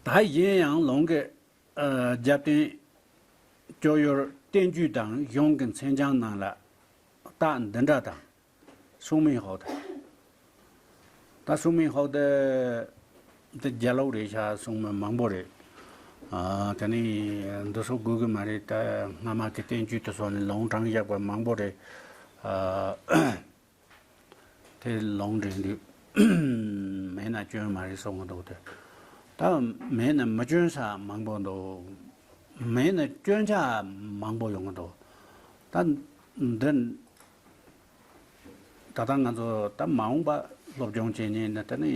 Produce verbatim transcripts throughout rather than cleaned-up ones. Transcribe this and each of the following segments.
ད་གཞན་ཡང་ལུང་གི་ཨ་རྒྱབ་རྟེན་སྐྱོར་ཡུལ་བསྟན་བཅོས་དང་གཞུང་གི་མཚན་བྱང་ནང་ལ་རྟགས་འདི་འདྲ་དང་། 说明好的། ད་说明好的་འདི་རྒྱ་ལོག་རེད་ཤག་གསུང་མི་མང་པོ་རེད། ཨ་དེ་ནས་འདི་ཚོ་དགོས་གི་མ་རེད། ད་སྔ་མ་གི་བསྟན་བཅོས་དེ་ཚོ་ནས་ལུང་དྲངས་བཞག་པ་མང་པོ་རེད། ཨ་དེ་ལུང་འདྲེན་དུས་མེད་ན་སྐྱོན་མ་རེད་གསུང་གི་འདུག་དེ། ད་མེད་ན་མི་སྐྱོན་ས་མང་པོ་འདུག་མེད་ན་སྐྱོན་ཆ་མང་པོ་ཡོང་གི་འདུག་ད་འདི་ད་ལྟ་ང་ཚོ་ད་མ་འོངས་པ་སློབ་སྦྱོང་བྱེད་ཉིན་ནི་དེ་ནི་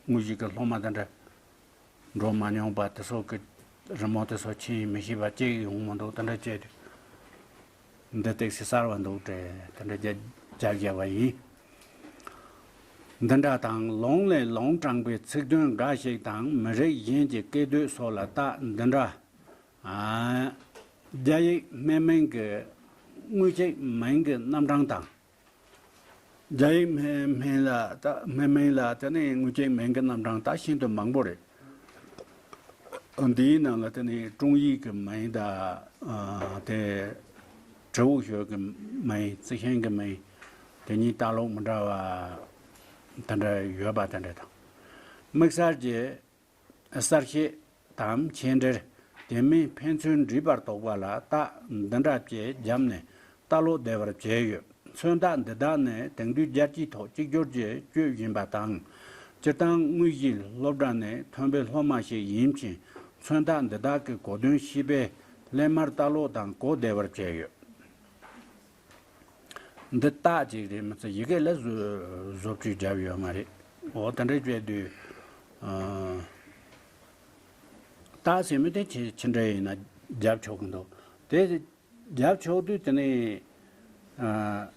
དངོས་གཞི་གི་སློབ་མ་དེ་འདྲ་འགྲོ་མ་མྱོང་པ་དེ་ཚོ་གི་རི་མོ་དེ་ཚོ་ཕྱིན་མི་ཤེས་པ་གཅིག་ཡོང་མི་འདུག་དེ་འདྲ་བྱས་དུས་འདི་ཏོག་ཙམ་གསར་བ་འདུག་དྲན་དེ་འདྲ་རྒྱ་རྒྱག་བཞག་པ་ཡིན། འདི་འདྲ་དང་ལུང་ལས་ལུང་དྲངས་པའི་ཚིག་དོན་འགའ་ཞིག་དང་མི་རིགས་གཞན་གྱི་སྐད་དོད་སོགས་ལ་རྟགས་འདི་འདྲ། ཨ། རྒྱ་ཡིག་སྨན་མིང་གི་དངོས་གཅིག་མིང་གི་རྣམ་གྲངས་དང་། རྒྱ་ཡིག་སྨན་སྨན་ལ་ད་སྨན་མིང་ལ་དེ་ནི་དངོས་གཅིག་མིང་གི་རྣམ་གྲངས་ད་ཤིན་ཏུ་མང་པོ་རེད། འདིའི་ནང་ལ་དེ་ནི་ཀྲུང་ཡིག་གི་མིང་དང་། ཨ། དེ་ཁྲི་འུ་ཞོལ་གྱི་མིང་། རྩི་ཤིང་གི་མིང་། དེ་གཉིས་ལྟ་ལོག་མི་འདྲ་བ་དེ་འདྲ་ཡོད་པ་དེ་འདྲ་དང་། དམིགས་བསལ་གྱི་གསལ་བཤད་དམ་མཆན་འགྲེལ། དེ་མིན་ཕན་ཚུན་འདྲེས་པར་དོགས་པ་ལ་རྟགས་འདི་འདྲ་བཅས་བརྒྱབ་ནས་ལྟ་ལོག་བསྡད་པར་བྱས་ཡོད། མཚོན་རྟགས་འདི་དག་ནི་དེང་དུས་རྒྱལ་སྤྱིའི་ཐོག་གཅིག་གྱུར་གྱིས་སྤྱོད་བཞིན་པ་དང་། སྤྱིར་བཏང་དངོས་གཞིའི་སློབ་གྲྭ་ནས་ཐོན་པའི་སློབ་མ་ཞིག་ཡིན་ཕྱིན་མཚོན་རྟགས་འདི་དག་གི་གོ་དོན་ཤེས་པའི་སླད་མར་ལྟ་ཀློག་དང་གོ་བདེ་བར་བྱས་ཡོད། འདི་རྟགས་ཅིག་རེད་མི་ཚེ་ཡི་གེ་ལ་བཟོ་བཟོ་བཅོས་བརྒྱབ་ཡོད་མ་རེད། འོ་དེ་འདྲ་བྱས་དུས། ཨ། རྟགས་ཟེར་མི་དེ་ཅི་ཅི་འདྲ་ཡིན་ན་བརྒྱབ་ཆོག་གི་འདུག་དེ་བརྒྱབ་ཆོག་དུས་དེ་ནས། ཨ།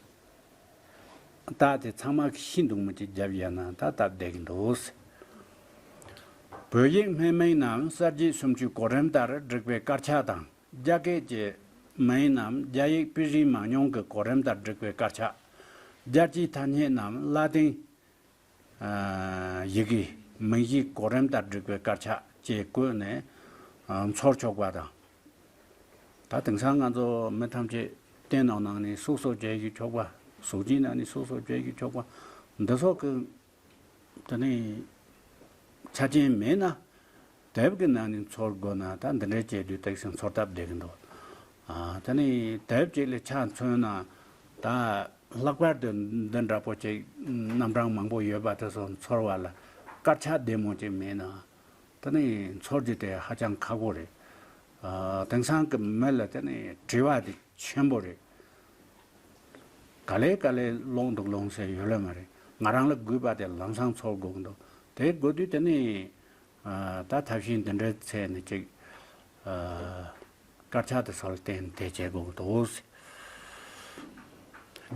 རྟགས་དེ་ཚང་མ་གི་ཤིན་ཏུ་མི་གཅིག་བརྒྱབ་ཡ་ན་ད་སྟབས་བདེ་གི་འདུག་བོད་ཡིག་སྨན་མིང་རྣམས་གསར་བརྗེའི་སུམ་ཅུའི་གོ་རིམ་ལྟར་བསྒྲིགས་པའི་དཀར་ཆག་དང་། རྒྱ་སྐད་ཀྱི་མིང་རྣམས་རྒྱ་ཡིག་པི་རི་མང་ཉུང་གི་གོ་རིམ་ལྟར་བསྒྲིགས་པའི་དཀར་ཆག་རྒྱལ་སྤྱིའི་ཐ་སྙད་རྣམས་ལ་ཏིང་། ཨ། ཡི་གེ་མིང་གཞིའི་གོ་རིམ་ལྟར་བསྒྲིགས་པའི་དཀར་ཆག་བཅས་བཀོད་ནས། ཨ། འཚོལ་ཆོག་པ་དང་། ད་དེང་སང་ང་ཚོ་མི་ཐམས་ཅད་སྟེང་ནང་ནང་ནས་སོ་སོ་བྱེད་ཀྱི་ཆོག་པ། གཟུགས་ཅན་ནང་ནས་སོ་སོ་བྱེད་ཀྱི་ཆོག་པ། འདི་ཚོ་གི་དེ་ནས་ཆ་རྐྱེན་མེད་ན། དེབ་ཀྱི་ནང་ནས་འཚོལ་དགོས་ན་ད་འདི་འདྲའི་བྱས་དུས་ཏོག་ཙམ་འཚོལ་སྟབས་བདེ་གི་འདུག་ཨ། དེ་ནས་དེབ་ཅིག་ལ་ཆ་མཚོན་ན་ད་ལྷག་པར་དུ་འདི་འདྲ་པོ་ཅིག་རྣམ་གྲངས་མང་པོ་ཡོད་པ་དེ་ཚོ་འཚོལ་བ་ལ་དཀར་ཆག་བདེ་མོ་ཅིག་མེད་ན། དེ་ནས་འཚོལ་རྒྱུ་དེ་ཧ་ཅང་ཁག་པོ་རེད། ཨ། དེང་སང་གི་མི་ལ་དེ་ནས་དྲི་བ་དེ་ཆེན་པོ་རེད། ག་ལེ་ག་ལེ་ཀློག་འདུག་ཀློག་ཟེར་ཡོད་ལེ་མ་རེད། ང་རང་ལ་དགོས་པ་དེ་ལམ་སང་འཚོལ་དགོས་ཀྱི་འདུག་དེ་དགོས་དུས་དེ་ནི། ཨ། ད་ཐབས་ཤེས་འདི་འདྲའི་ཚད་ནི་ཅིག་ཨ། དཀར་ཆག་དེ་ཚོ་ལ་བརྟེན་དེ་བྱེད་དགོས་ཀྱི་འདུག་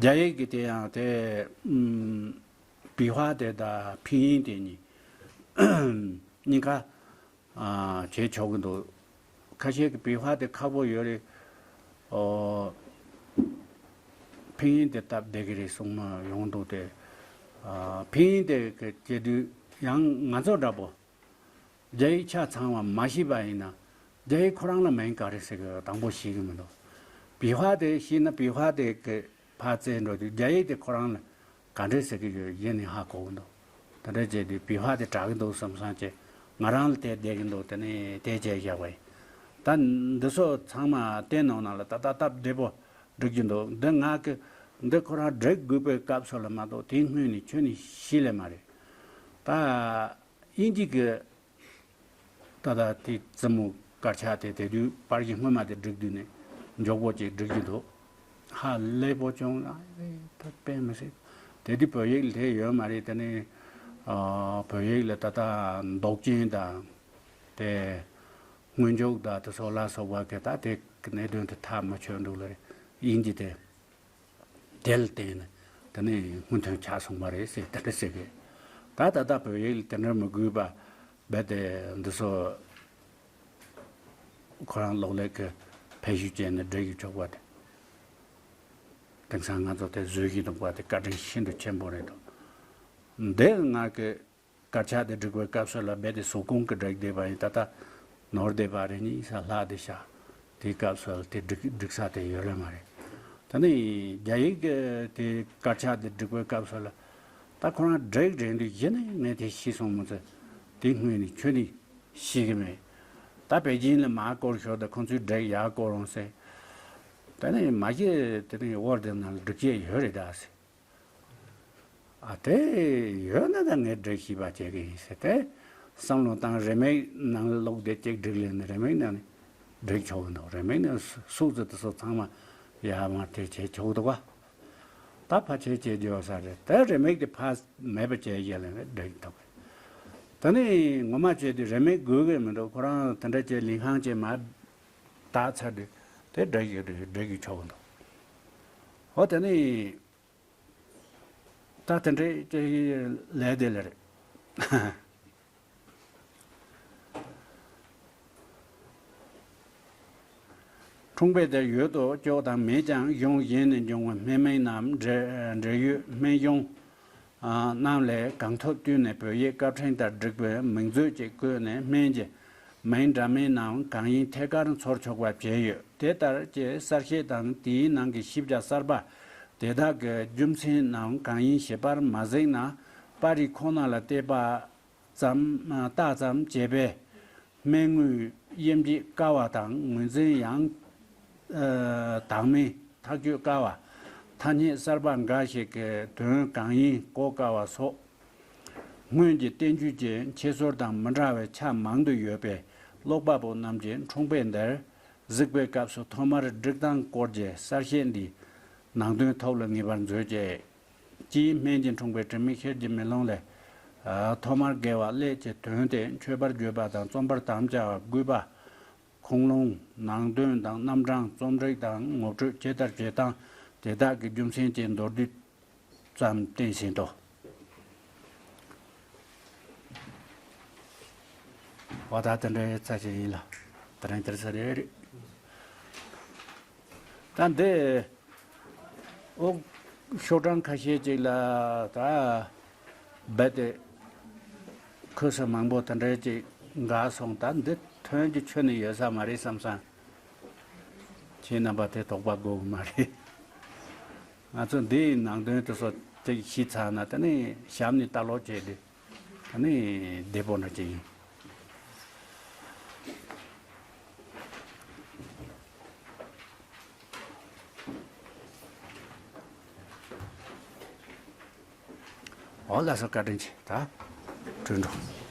རྒྱ་ཡིག་གི་དེ་ཡང་དེ། ཨུམ། པི་ཧྭ་དེ་དང་ཕིང་ཡིན་དེ་གཉིས་གཉིས་ཀ་ཨ། བྱེད་ཆོག་གི་འདུག་ཁ་ཤས་ཀྱིས་པི་ཧྭ་དེ་ཁག་པོ་ཡོད་རེད། ཨོ། ཕིང་ཡིན་དེ་སྟབས་བདེ་གི་རེད་གསུངས་ནས་ཡོང་འདུག་སྟེ། ཨ། ཕིང་ཡིན་དེ་གི་བྱེད་དུས་ཡང་ང་ཚོ་འདྲ་པོ་རྒྱ་ཡིག་ཆ་ཚང་བ་མ་ཤེས་པ་ཡིན་ན་རྒྱ་ཡིག་ཁོ་རང་ལ་མིང་ག་རེ་ཟེར་གི་དང་པོ་ཤེས་གི་མི་འདུག་པི་ཧྭ་དེ་ཤེས་ན་པི་ཧྭ་དེ་གི་ཕར་བཙལ་འགྲོ་དུས་རྒྱ་ཡིག་དེ་ཁོ་རང་ལ་ག་འདྲས་ཟེར་གི་ཡོད་གཞི་ནས་ཧ་གོ་གི་འདུག་དེ་འདྲ་བྱས་དུས་པི་ཧྭ་དེ་དྲག་གི་འདུག་བསམ་བསམ་བྱས། ང་རང་ལ་དེ་བསྡད་ཀྱི་འདུག་དེ་ནས་དེ་བྱས་བཞག་པ་ཡིན། ད་འདི་ཚོ་ཚང་མ་བསྟན་ནང་ནང་ལ་ད་ད་སྟབས་བདེ་པོ་འགྲིག་གི་འདུག་འདི་ང་གི་འདི་ཁོ་རང་འགྲིག་དགོས་པའི་སྐབས་སུ་ལ་མ་གཏོགས་དེའི་སྔོན་ནས་ཁྱོན་ནས་ཤེས་ལེ་མ་རེད། ད་དབྱིན་ཇི་གི་ད་ལྟ་དེ་རྩེད་མོ་དཀར་ཆག་དེ་དེ་དུས་པར་གཞི་སྔོན་མ་དེ་བསྒྲིགས་དུས་ནས་མགྱོགས་པོ་ཅིག་བསྒྲིགས་ཀྱི་འདུག་ཧ་ལས་པོ་བྱུང་ལ་ད་དཔེ་མི་སྲིད། དེ་དུས་བོད་ཡིག་ལ་དེ་ཡོད་མ་རེད། དེ་ནས་ཨ་བོད་ཡིག་ལ་ད་ལྟ་འདོགས་ཅན་དང་དེ་སྔོན་འཇུག་དང་དེ་ཚོ་ལ་སོགས་པ་གི་ད་དེ་གི་གནད་དོན་དེ་ཐག་མི་ཆོད་འདུག་ལ་དབྱིན་ཇི་དེ། དེ་ལ་བརྟེན་ནས་དེ་ནས་སྔོན་ཐོན་ཆགས་སོང་བ་རེད་ཟེར་དེ་འདྲ་ཟེར་གི། ད་ད་ལྟ་བོད་ཡིག་ལ་དེ་འདྲ་མི་དགོས་པ་རྦད་དེ་འདི་ཚོ་ཁོ་རང་གློག་ཀླད་ཀྱི་ཕན་ཤུགས་ཅན་ནས་འགྲིག་ཡོད་ཆོག་པ་དེ། དེང་སང་ང་ཚོ་དེ་བཟོས་ཀྱི་འདུག་པ་དེ་བཀའ་དྲིན་ཤིན་ཏུ་ཆེན་པོ་རེད་འདུག་འདི་ང་གི་ དཀར་ཆག་དེ་སྒྲིག་པའི་སྐབས་སུ་ལ་རྦད་དེ་ཟུར་ཁུངས་ཀྱི་སྒྲིག་བསྡད་པ་ཡིན། ད་ལྟ་ནོར་བསྡད་པ་རེ་གཉིས་ས་ལྷག་བསྡད་ཤག་དེའི་སྐབས་སུ་ལ་དེ་སྒྲིག་སྒྲིག་ས་དེ་ཡོད་ལེ་མ་རེད། ད་ནི་རྒྱ་ཡིག་གི་དེ་དཀར་ཆག་དེ་སྒྲིག་པའི་སྐབས་སུ་ལ་ད་ཁོ་རང་སྒྲིག་རན་དུས་གཞི་ནས་ངས་དེ་ཤེས་སོང་མི་ཚེ་དེ་སྔོན་ནས་ཁྱོད་ནི་ཤེས་གི་མེད། ད་པེ་ཅིན་ལ་མར་སྐོར་ཞོར་དུ་ཁོང་ཚོའི་སྒྲིག་ཡར་སྐོར་འོང་ཟེར། ད་ནི་མ་གཞི་དེ་ནི་ཝར་དེ་ནང་ལ་སྒྲིག་ཆས་ཡོད་རེད་ད་ཟེར། ཨ་དེ་ཡོད་ན་ད་ངས་སྒྲིག་ཤེས་པ་བྱེད་ཀྱི་ཡིན་ཟེར་ཏེ། བསམ་བློ་བཏང་རེ་མིག་ནང་ལོག་བསྡད་ཅིག་སྒྲིག་ལས་ནས་རེ་མིག་ནང་ནས་སྒྲིག་ཆོག་གི་འདུག་རེ་མིག་ནང་སུག་ཙི་དེ་ཚོ་ཚང་མ་ཡར་མར་དེ་བྱེད་ཆོག་གི་འདུག་ག་ད་ཕ་ཆེ་ཆེ་རྒྱོ་ས་རེད། ད་རེ་མིག་དེ་ཕ་མེད་པ་བྱས་ཡ་ལ་སྒྲིག་འདུག་ད་ནི་ངོ་མ་བྱས་དུས་རེ་མིག་དགོས་གི་མི་འདུག་ཁོ་རང་དེ་འདྲ་བྱས་ལིང་ཧང་བྱས་མ་བཏགས་ཚར་དུས་དེ་སྒྲིག་གི་སྒྲིག་གི་ཆོག་གི་འདུག་འོ་དེ་ནི། ད་དེ་འདྲའི་ལས་དེ་ལས་རེད། འཁྲུངས་པའི་དེར་ཡོད་དོ་ཅོག་དང་མེད་ཀྱང་གཞུང་གཞན་ནས་འབྱུང་བའི་སྨན་མིང་རྣམས་འབྲེལ་འབྲེལ་ཡོད་སྨན་གཞུང་རྣམས་ལས་གང་ཐུབ་བསྟུན་ནས་བོད་ཡིག་སྐབས་ཕྲེང་ལྟར་བསྒྲིགས་པའི་མིང་མཛོད་ཅིག་བཀོད་ནས་སྨན་གྱི་མིང་འདྲ་མིན་རྣམས་གང་ཡིན་ཐད་ཀར་འཚོལ་ཆོག་པ་བྱས་ཡོད། དེ་ལྟར་གྱི་གསར་བཤད་དང་དེའི་ནང་གི་ཞིབ་ཆ་གསར་པ་དེ་དག་གི་རྒྱུ་མཚན་རྣམས་གང་ཡིན་ཞིབ་པར་མ་གཟིགས་ན། པར་རིས་ཁོ་ན་ལ་བལྟས་པ་ཙམ་བལྟ་ཙམ་བྱས་པས་སྨན་དངོས་དབྱེ་འབྱེད་དཀའ་བ་དང་ངོས་འཛིན་ཡང་དག་མིན་ཐག་གཅོད་དཀའ་བ། ཐ་སྙད་གསར་པ་འགའ་ཞིག་གི་དོན་གང་ཡིན་གོ་དཀའ་བ་སོགས། སྔོན་གྱི་བསྟན་བཅོས་ཀྱི་འཆད་སྲོལ་དང་མི་འདྲ་བའི་ཆ་མང་དུ་ཡོད་པས། ཀློག་པ་པོ་རྣམས་ཀྱིས་འཁྲུངས་པའི་འདིར་གཟིགས་པའི་སྐབས་སུ་ཐོག་མར་སྒྲིག་སྟངས་སྐོར་གྱི་གསར་བཤད་འདིའི་ནང་དོན་ཐོག་ལ་ངེས་པར་མཛོད་ཅིག་སྤྱིའི་སྨན་གྱི་འཁྲུངས་པའི་དྲི་མེད་ཤེལ་གྱི་མེ་ལོང་ལས། ཐོག་མར་དགེ་བ་ཀླད་ཀྱི་དོན་ཏེ་མཆོད་པར་བརྗོད་པ་དང་རྩོམ་པར་དམ་བཅའ་བ་དགོས་པ། ཁུངས་ལུང་། ནང་དོན་དང་རྣམ་གྲངས། རྩོམ་སྒྲིག་དང་ངོ་སྤྲོད་ཇི་ལྟར་བྱེད་སྟངས་དེ་དག་གི་རྒྱུ་མཚན་གྱི་མདོར་བསྡུས་ཙམ་བསྟན་ཟིན་ཏོ། འོ་ད་དེ་འདྲའི་རྩ་ཆེ་ཡིན་ལ། དེ་རིང་དེར་ས་རེད་རེད། ད་འདི་ཨོ་ཤོག་གྲངས་ཁ་ཤས་ཅིག་ལ་ད་རྦད་དེ་ཁོས་ས་མང་པོ་དེ་འདྲའི་ཅིག་འགག་སོང་། ད་འདི་ཐོན་གྱི་ཁྱོན་ནས་ཡོད་ས་མ་རེད་བསམ་སང་། ཁྱེད་རྣམ་པ་དེ་དོགས་པ་དགོས་གི་མ་རེད། ང་ཚོ་འདིའི་ནང་དོན་དེ་ཚོ་ཅིག་ཤེས་ཚར་ན་དེ་ནས་གཤམ་ནས་ལྟ་ཀློག་བྱས་ཏེ་དེ་ནས་བདེ་པོ་འདྲ་ཅིག་ཡིན། འོ་ལགས་སོ། བཀའ་དྲིན་ཆེ། ད་གྲོལ་འགྲོ།